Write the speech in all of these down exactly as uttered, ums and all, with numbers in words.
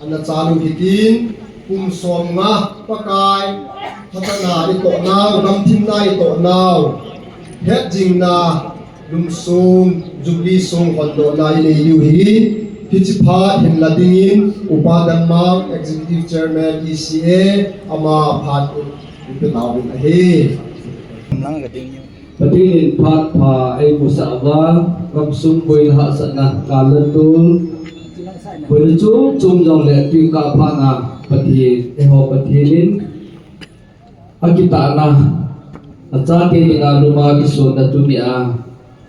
Ana chanu hitin, kum som nga Pakai, phatna itoh nau, gamthimna itoh nau, hetjingna, lungsung, Jubilee sung hondohna inei diu hi, hichi phat hin la dingin, Upa Danmang, Executive Chairman, E C A, ama phat in, ipe tauvin ahi. Pathen in phat pha eimusah uva, gamsung boina hahsatna, gal le tol, boina chom chom jongle, tuikah phatna Pathen, eiho Pathen in, akitahna, achate dinga luma kisonna tunia,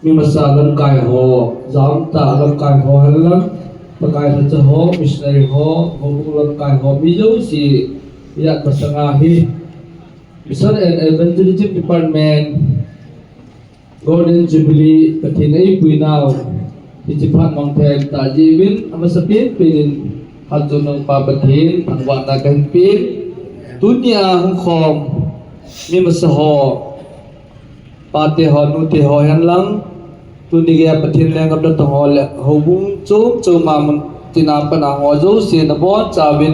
mi masa lamkai ho, jamtah lamkai ho henlang, Pakai lhacha ho, missionary ho, houbung lamkai ho, mi jouse, ijat masanga hi, Mission and Evangelism Department, Golden Jubilee, Pathen in eipui nau, hichi phat mang thei tah jeh uvin, amasapen pen in, Hatchungnung Pa Pathen, thangvahna kahin pen, tunia hung khom, mi masa ho, pate ho, nute ho henlang, tuni geiya Pathen lenggam natong ho le, houbung chom chom a mun tina pana ho jouse nabonchauvin,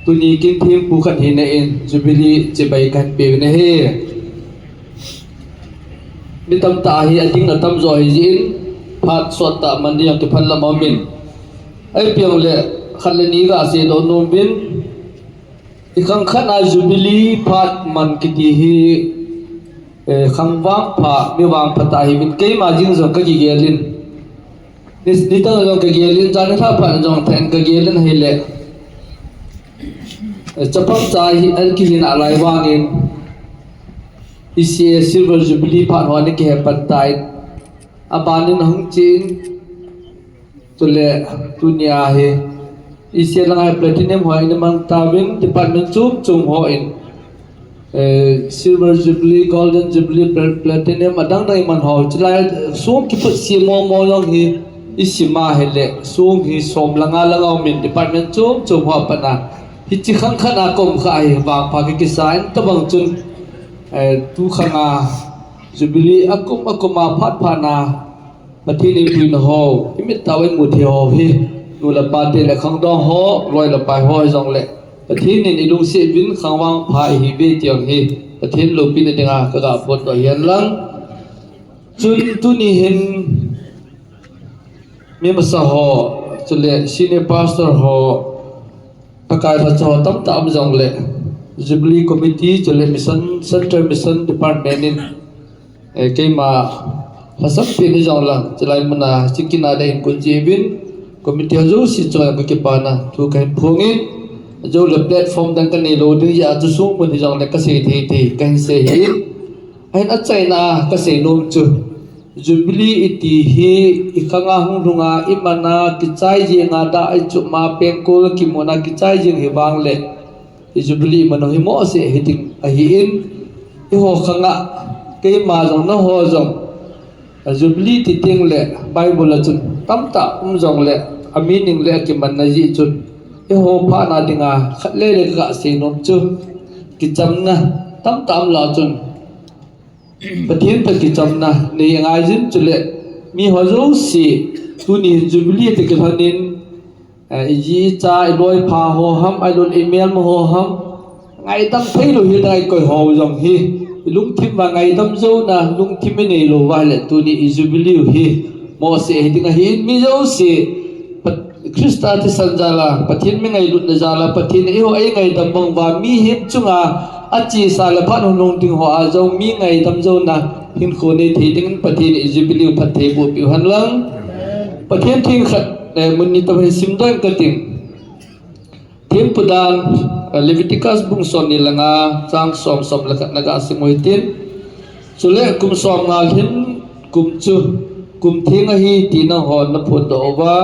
tuni kin thempu khat hina in, Jubilee chibai kahin peuvin ahi. Mi tamtah hi ading atamjo ahi jeh in, phat sottah man ding jong kiphalam aumin. Ahipi jongle, khat le ni gaseidoh nom uvin, ikhang khat a Jubilee phat man kiti hi, eh, khangvangpha, mi vangpha tah ahiuvin, keima jeng jong kakigelin. Ni, nitah jong kagelin, jan nilhah phat jong tah in kagelin ahile, eh, chapang cha hi, an kihi nalai vangin, E C A Silver Jubilee phat ho ana kihe pan tan, abanin ahung chen, chule, tunia hi, E C A langa hi Platinum ho ana mang tauvin, department chom chom hon, eh, Silver Jubilee, Golden Jubilee, Pla-, Platinum, adang dang iman ho, chulai, song kiphutse momo jong hi, isima ahile, song hi som le nga lang aumin, department chom chom ho apatna, hichi khang khat a kom kha hi, vangpha kikisa in, tobang chun, eh, tu khang a, Jubilee akum akum a phat phat na, Pathen in eipuina ho, imit tah uva imu thei ho hi, nu le pate le khangdong ho, loi le pai ho hijongle, Pathen in ilungset uvin khangvangpha ihiuve ti jong hi, Pathen loupina dinga kaga phondoh ahi henlang. Chun tuni hin mi masa ho, chule senior pastor ho, Pakai lhacha ho tamtah um jongle, Jubilee Committee, chule Mission, Central Mission Department in, eh, keima lhasam pen hijongleng, chulai muna, chikina ding hin kon jeh uvin, committee ho jouse chunga kakipana thu kahin phongin, ajoule platform dang kanei lou ding jeh a chu sung mun hijongle kasei thei thei, kahin sei ahin, ahin achaina a kasei nom chu. Jubilee iti hi, ikhanga hung lhunga, imana, kichai jenga, da ichupma, pengkol kimuna, kichai jeng hi vangle, i Jubilee iman u hi mohseh hiding ahin, eiho khanga, keima jong, nangho jong, Jubilee ti tengle, Bible a chun, tamtah um jongle, a meaning le akimanna jeh chun, eiho phatna dinga, khat le le kaga sei nom chu, kichamna, tamtah um lah chun, Pathen toh kichamna nei angaijin chule, miho jouse, tuni hin Jubilee toh kilhonin, eh, iji icha, iloipa ho ham, ahilou le imelma ho ham, ngaidam theilou hiding a ikoi ho jong hi, ilungthim uva ngaidam jouna, lungthim inei lou uva ahile, tuni i Jubilee u hi, mohseh hiding ahin, mi jouse, Pat-, Christa thisan jal a, Pathen mi ngailutna jal a, Pathen in eiho eingaidam bang uva, mihem chunga achesa le phat hung lhung ding ho a jong mi ngaidam jouna hinkho nei thei dingin Pathen in Jubilee phatthei boh peh u hen lang. Pathen theng khat, eh, mun ni tobang hin simdoh inge kating. Thempu dan, eh, Leviticus bung somni le nga, chang som, som le khat na gasim u hitin. Chule kum som nga lhin kum chu kum theng ahi ti nangho naphondoh uva,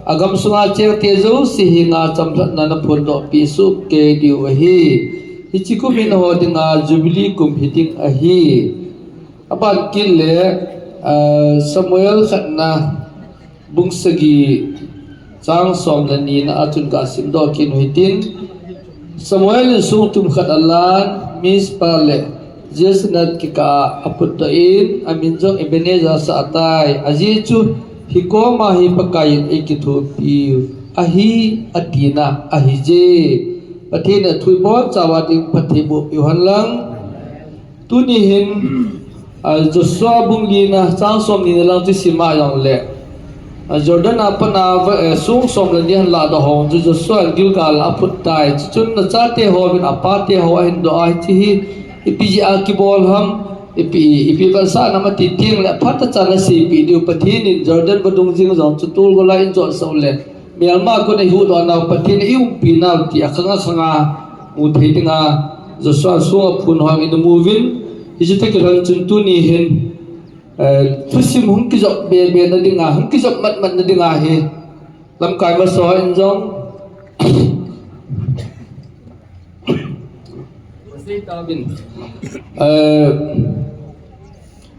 agamsunga chengte jouse henga chamlhatna naphondoh peh soh kei diu ahi. Hiche kum hi nangho dinga Jubilee kum hiding ahi. Aban kit le, ah, Samuel khatna, bung sagi, chang som le ni na a chun kasimdoh kit u hitin. Samuel in songtum khat alan, Mizpa le Jeshemoth kikah a aphutdoh in, amin jong Ebenezer asah tai. Ajeh chu, hikoma hi Pakai in eikithopiu ahi, atina ahije. Pathen in athu ibonchauva ding phatthei boh peh u hen lang. Tuni hin, ah, Joshua bung lina chang somni na lang chu sim a jongle, ah, Jordan a pat a, eh, song som le ni ahin lahdoh ho chu Joshua in Gilgal a aphut tai. Chuchun achate hon apate ho ahin doh a, hiche hi ipi jeh a kibol ham, ipi, ipi vetsahna ham ati tengle aphatechan aseipeh diu. Pathen in Jordan vadung jing jong chu tolgol a eijotsah u le melma kon a ihuhdoh nau, Pathen in eiumpi nau ti akhang akhang a mu thei dinga Joshua song aphun ho ina mu uvin. Hiche toh kilhon chun tuni hin, eh, thusim hung kijop be be na dinga, hung kijop mat mat na dinga hi lamkai masa ho in jong Seitauvin. Eh,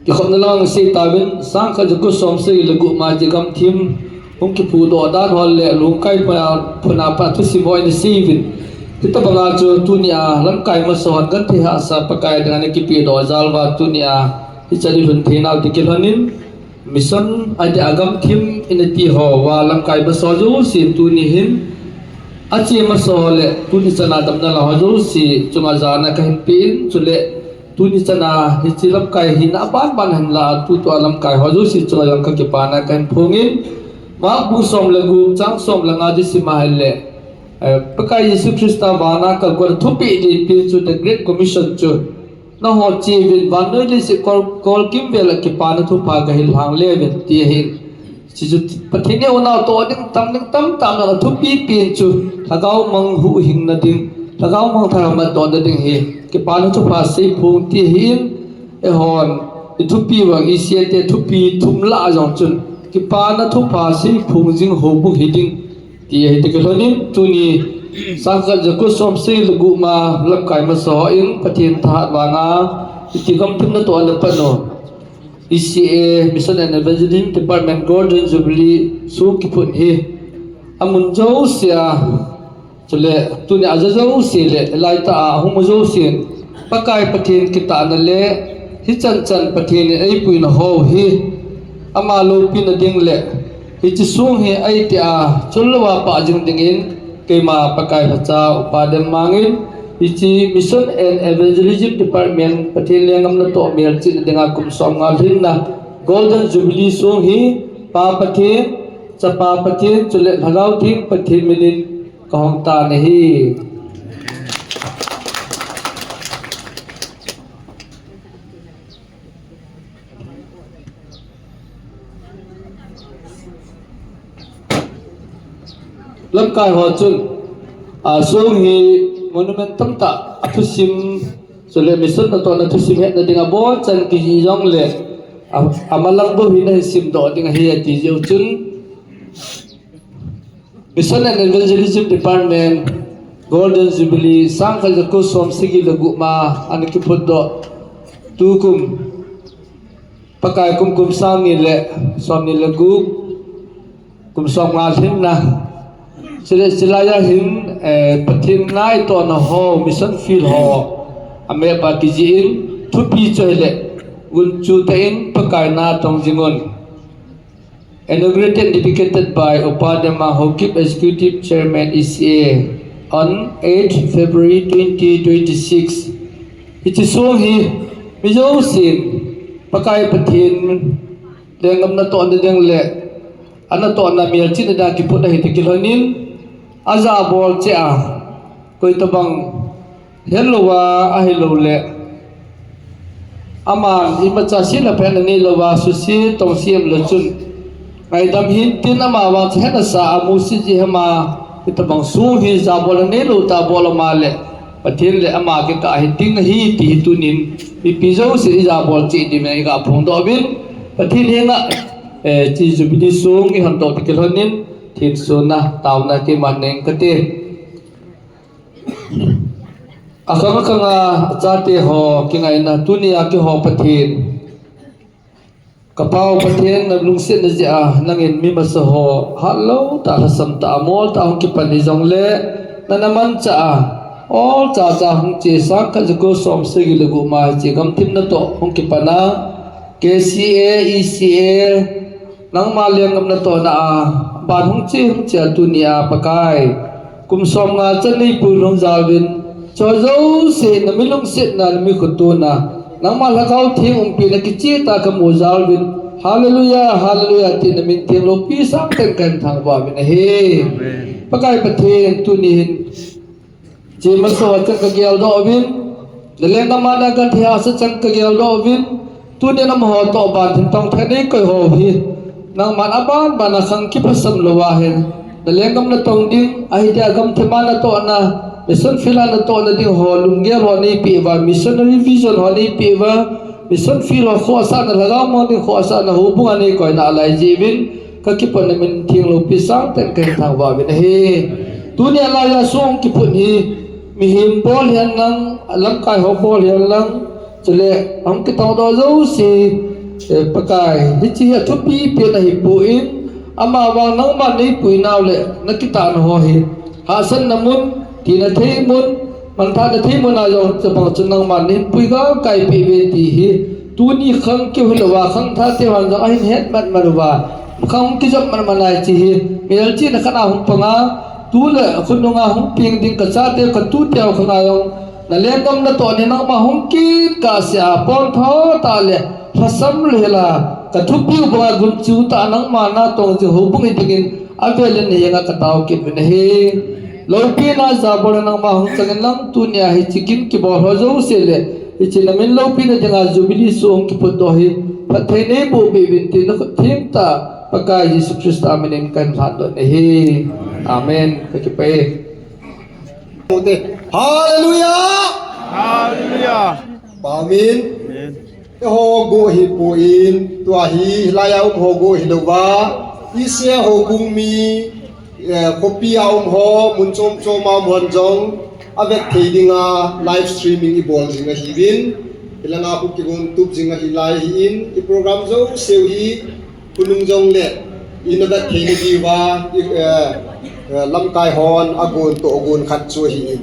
kikhopna lang seitauvin, sangkhat jako som sagi le gup ma hiche gamthim hung kiphudoh dan ho le lungkai pa phuna pa thusim ho ina sei uvin. Hitabanga chu tunia lamkai masa hon genthei hahsa Pakai dinga ana kipehdoh jal uva tunia hichan ilhun theinau ti kilhonin, mission ati a gamthim ina ti ho uva lamkai masa ho jouse tuni hin, ache masa ho le tuni chana damna la ho jouse chunga jana kahin pen, chule tuni chana hiche lamkai hina aban ban hin la tutua lamkai ho jouse chunga jong kakipana kahin phongin, Mark bung som le gup chang som le nga chu sim a hile, eh, Pakai Jesu Christa vana kalgon thupeh lenpen chu The Great Commission chu, nangho cheuvin vannoi leiset kol, kolkimvel a kipana thupha gahil lhang leuvin ti ahin. Hichu Pathen in unau toh ding, tam ding, tamtah na thupeh pen chu, lhagao mang huhhingna ding, lhagao mangthah a matdohna ding hi, kipana thupha seiphong ti ahin, eihon, ithupi vang, E C A te thupi thum lah jong chun, kipana thupha seiphong jing houbung hiding, ti ahi. Ti kilhonin, tuni, sangkhat jako som sagi le gup ma, lamkai masa hon, Pathen thahat vanga, iti gamthim natoh ana pan u. E C A Mission and Evangelism Department Golden Jubilee song kiphut hi amun jousea, chule tuni aja jouse le laitah a ahung u jousen Pakai Pathen kitahna le hichan chan Pathen in eipuina ho hi ama loupina ding le hiche song hi aiti a chul louva pah jing dingin keima Pakai lhacha upa dem mangin, hiche Mission and Evangelism Department Pathen lenggam natoh melchihna dinga kum som nga lhinna Golden Jubilee song hi Pa Pathen, Chapa Pathen, chule Lhagao Theng Pathen minin kahong tan ahi. Lamkai ho chun, a, song hi monument tamtah a thusim, chule mission natohna thusim hetna dinga abonchan kijih jongle, a, amalang bou hi nahin simdoh ding ahi ati jeh u chun, Mission and Evangelism Department Golden Jubilee sangkhat jako som sagi le gup ma ana kiphutdoh tukum Pakai kum kum sang ni le som ni le gup, kum som nga lhinna. Chule chulai a hin, eh, Pathen naitohna ho, mission field ho, ameh pa kijih in, thupi chu hile, gunchu tah in Pakai na tong jing un. Inaugurated and dedicated by Upa Demang Haokip, Executive Chairman E C A, on eighth February twenty twenty-six. Hiche song hi, mi jousen, Pakai Pathen, lenggam natohna ding le, anatohna melchihna dinga kiphut ahi ti kilhonin, ajabol cheh a, koi tabang, Helou va, ahilou le. Aman imacha sila phen anei lou va, susi tong siam le chun. Ngaidam hin tin ama va cha hena sa amu si ji hema, itabang sung hi jabol anei lou ta bol ama le. Pathen le ama kikah hi ding ahi ti hi tunin. Mipi jouse ijabol cheh ding me iga phongdoh uvin. Pathen henga, eh, hiche Jubilee sung ihon doh ti kilhonin, thinsona, taona keiman neng kate. Akhang akhang a, achate ho, kingaina, tunia keiho Pathen. Kapau Pathen, nalungsetna jeh a, nangin mi masa ho, hatlou tah, lhasam tah, amol tah, hung kipan hijongle, nana manchah a, olcha cha hung che, sangkhat jako som sagi le gup ma hiche gamthim natoh, hung kipan a, K C A, E C A, nangma lenggam natohna a, Pan hung che hung che a tunia Pakai, kum som nga chan neipui lhung jal uvin, choi jouse na mi lungsetna, na mi khotona, nangma Lhagao Theng umpina kicheh tah a kamu jal uvin, Hallelujah, Hallelujah, tin na min theng loupi sangtah in kahin thangvah uvin ahi. Amen. Pakai Pathen, tuni hin Chema so chang kageldoh uvin, na lenggam a na kathei hahsa chang kageldoh uvin, tunin amaho toh ban thim tong thei nei koi ho hi, nangman aban ban a khang kiphasam lou ahin, na lenggam na tong ding, ahi dia gam thim a natohna, mission field a natohna ding ho lunggel ho neipeh uva, missionary vision ho neipeh uva, mission field ho khohsahna, Lhagao Mang ding khohsahna houbung a neikoi nalai jeh uvin, kakipana min theng loupi sangtah in kahin thangvah uvin ahi. Tunia laiya song kiphut hi, mihem bol hihen lang, lamkai ho bol hihen lang, chule ahung kitongdoh jouse, eh, Pakai, hiche hi athupi pen ahipoi, amavang nangman neipui nau le, na kitahna ho hi, hahsatna mun, tina thei mun, manthahna thei mun a jong chabang chu nangman nahin pui galkai peh uve ti hi, tuni khang keu hilouva, khangthah te hon jong ahin het matmat uva, khang kijop matmat nai hiche hi, melchihna khat a hung pang a, tu le khonung a hung peng ding kachate, katute ho khang a jong, na lenggam natoh ni nangma hung kit kahsea, pontho tah le lhasam louhela, kathupiu banga gunchu tah a nangma natong jing houbung hi dingin, avelin nahenga katao kit uvin ahi. Loupina jabol a nangma hung changin lang tunia hiche kin kibol ho jouse le, hiche na min loupina dinga Jubilee song kiphutdoh hi, phatthei neiboh peh uvin tin nakhut thengtah Pakai Jesu Christa minin kahin lhandoh in ahi. Amen. Kakipah e. Hallelujah! Hallelujah! Amen. Amen. Eiho go ahipoi, tua hi, hilaiya um ho go hilouva, East Asia houbung mi, eh, khopi a um ho, mun chom chom a um hon jong, avet thei dinga live streaming ibol jing ahiuvin, hilanga khu kigon tup jing ahilai ahin, i program jouseu hi, khonung jongle, ina vet thei nadiuva, i, eh, eh, lamkai hon agon toh agon khat chu ahin.